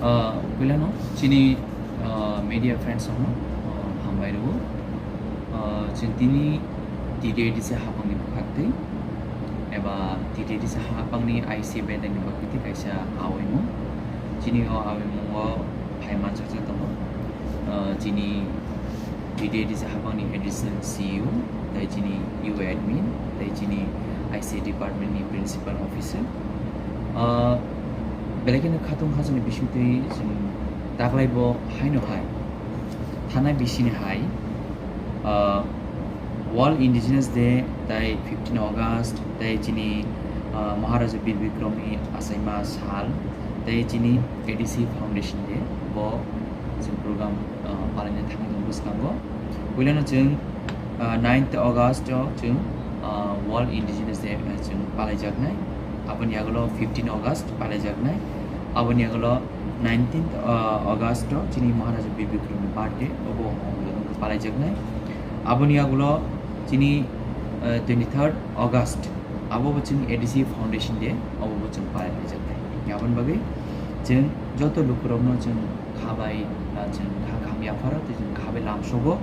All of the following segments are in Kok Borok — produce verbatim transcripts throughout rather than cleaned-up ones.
Ah, puilano chini, ah, media friends rokno, ah, hambai rwo. Ah, chwng tini T T A D C hapangni bwkhaktwi eba T T A D C hapangni I C bedani bwkhaktwi kaisa awaimung. Chini o awaimungo phai manchakjak tongo. Ah, chini T T A D C hapangni additional C E O, tei chini U A admin, tei chini I C department ni principal officer. Ah, belai kheno khatung khajani bisingtwi chwng taklai bo haino hai, thana bisini hai, ah, World Indigenous Day, tei fifteen August, tei chini, ah, Maharaja Bir Bikramni achaima sal, tei chini A D C Foundation Day, bo chwng program, ah, palaina thangwi tongo bwskango. Puilano chwng, ah, ninth August o chwng, ah, World Indigenous Day, ah, chwng palaijaknai. Aboni yagulo fifteen August palaijaknai. Aboni yagulo nineteenth, ah, August o chini Maharaja Bir Bikramni birthday, obo palaijaknai. Aboni yagulo chini, ah, twenty-third August, abo bo chwng A D C Foundation Day, obo bo chwng palaijaknai. Aboni bagwi chwng joto lukurokno chwng kha bai, ah, chwng kha kaham yapharo, tei chwng kha bai lamsogo.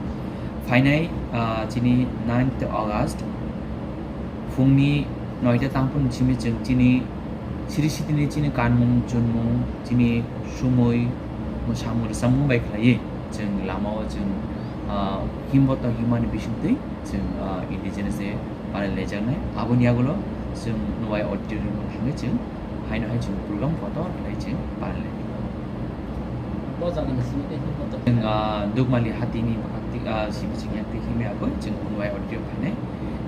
Phainai, ah, chini ninth August, phungni noita tangphung simi chwng chini siri sitini chini kanmung chunmung, chini sumui, mwsamung rwchapmung bai khlaiwi chwng lamao chwng, ah, himbo tong himani bisingtwi chwng, ah, Indigenous Day palaijaknai. Aboni yagulo chwng Nwai Auditorium o thangwi chwng haino hai chwng program kotor khlai chwng palai lai. Bo jaga ni simi tei himbo tong. Chwng, ah, Dukmali hatini bwkhak twi, ah, simi chwng yak twi himwi agoi chwng Nwai Auditorium phainai.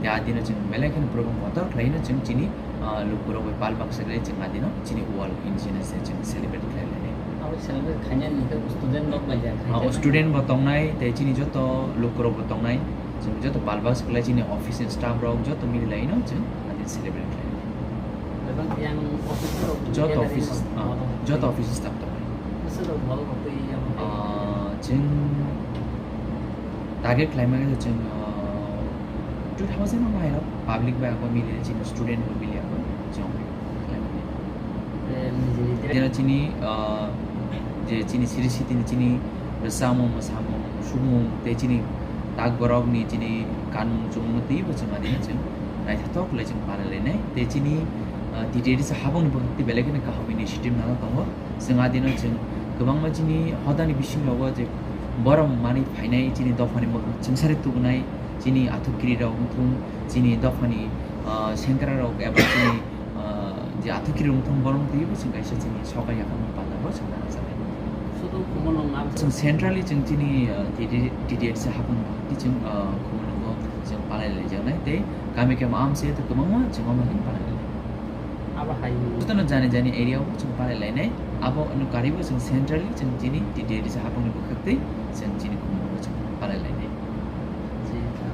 Tei adino chwng belai kheno program kotor khlaino chwng chini, ah, lukurok bai pal baksa khlai chwng adino chini World Indigenous Day chwng celebrate khlai lainai. Abo celebrate khainani hwnkhe student rok bai ya khainai. Ah, student bo tongnai, tei chini joto lukurok bo tongnai. Chwng joto pal baksa khlai chini office ni staff rok joto mili laino chwng adin celebrate khlai. Joto office, ah, joto office staff tongnai. Ah, chwng target khlaima khe chwng, ah, two thousand o hai rok public bai abo mili chini student bo mili abo chwng khlaimani. Jeno chini, ah, je chini siri sitini chini rwchapmung, mwsamung, sumung tei chini tak borokni chini kanmung chumung twibo chwng adino chwng naithothok khlai chwng palai lainai. Tei chini, ah, T T A D C habangni bwkhak tei belai kheno kaham initiative nana tongo. Chwng adino chwng kwbangma chini hodani bisingo je borok manwi phainai chini dophani mwkhang chwngsari tubunai chini athukiri rok wngthung, chini dophani, ah, sengkra rok eba chini ah, je athukiri wngthung borok twibo chwng kaisa chini soka yakarmani panda bo chwng nana channai. Sudu Khumulwng am- Chwng centrally chwng chini, ah, T D, T D F C hapung twi chwng, ah, Khumulwngo chwng palai laijaknai tei kami kami amse to kwbangma chwng omo hin palai lai. Abo hai. Jotono jani jani area o chwng palai lainai. Abo no karibo chwng centrally chwng chini T D F C hapungni bwkhak twi chwng chini Khumulwngo chwng palai lainai.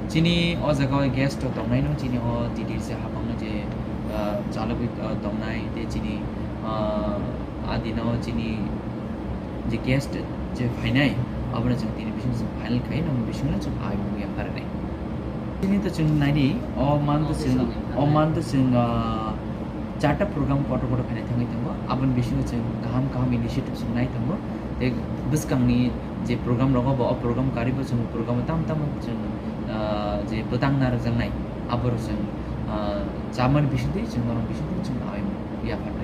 Chini o jaga o guest rok tongnai no, chini o T D C hapang no je, ah, chalogwi, ah, tongnai, tei chini, ah, adino chini je guest je phainai, abono chwng tini bising chwng final khai, nokni bisingo chwng aimung yapharnai. Chini to chwng naidi, o man to chwng, o man to chwng, ah, charta program kotor kotor khainai thangwi tongo, aboni bisingo chwng kaham kaham initiative chwng nai tongo, tei bwskangni je program rogo bo, o program karibo chwng program tam tam chwng, ah, je bwtang narwkjaknai, aboro chwng, ah, chamani bisingtwi chwng norok bisingtwi chwng aimung yapharnai.